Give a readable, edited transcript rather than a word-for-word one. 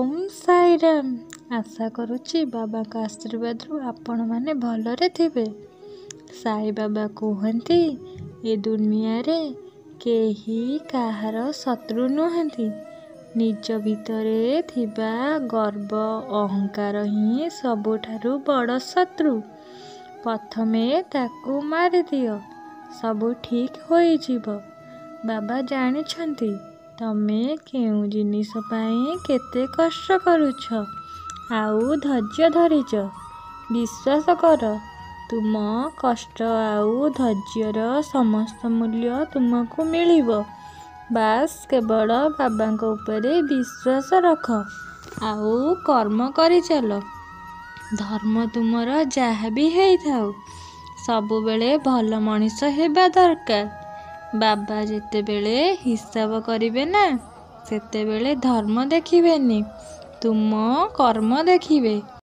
ଓମ୍ ସାଇରାମ। ଆଶା କରୁଛି ବାବାଙ୍କ ଆଶୀର୍ବାଦରୁ ଆପଣମାନେ ଭଲରେ ଥିବେ। ସାଇବାବା କୁହନ୍ତି, ଏ ଦୁନିଆରେ କେହି କାହାର ଶତ୍ରୁ ନୁହନ୍ତି। ନିଜ ଭିତରେ ଥିବା ଗର୍ବ ଅହଙ୍କାର ହିଁ ସବୁଠାରୁ ବଡ଼ ଶତ୍ରୁ। ପ୍ରଥମେ ତାକୁ ମାରିଦିଅ, ସବୁ ଠିକ୍ ହୋଇଯିବ। ବାବା ଜାଣିଛନ୍ତି ତମେ କେଉଁ ଜିନିଷ ପାଇଁ କେତେ କଷ୍ଟ କରୁଛ ଆଉ ଧୈର୍ଯ୍ୟ ଧରିଛ। ବିଶ୍ୱାସ କର, ତୁମ କଷ୍ଟ ଆଉ ଧୈର୍ଯ୍ୟର ସମସ୍ତ ମୂଲ୍ୟ ତୁମକୁ ମିଳିବ। ବାସ୍, କେବଳ ବାବାଙ୍କ ଉପରେ ବିଶ୍ୱାସ ରଖ ଆଉ କର୍ମ କରିଚାଲ। ଧର୍ମ ତୁମର ଯାହା ବି ହେଇଥାଉ, ସବୁବେଳେ ଭଲ ମଣିଷ ହେବା ଦରକାର। ବାବା ଯେତେବେଳେ ହିସାବ କରିବେ ନା, ସେତେବେଳେ ଧର୍ମ ଦେଖିବେନି, ତୁମ କର୍ମ ଦେଖିବେ।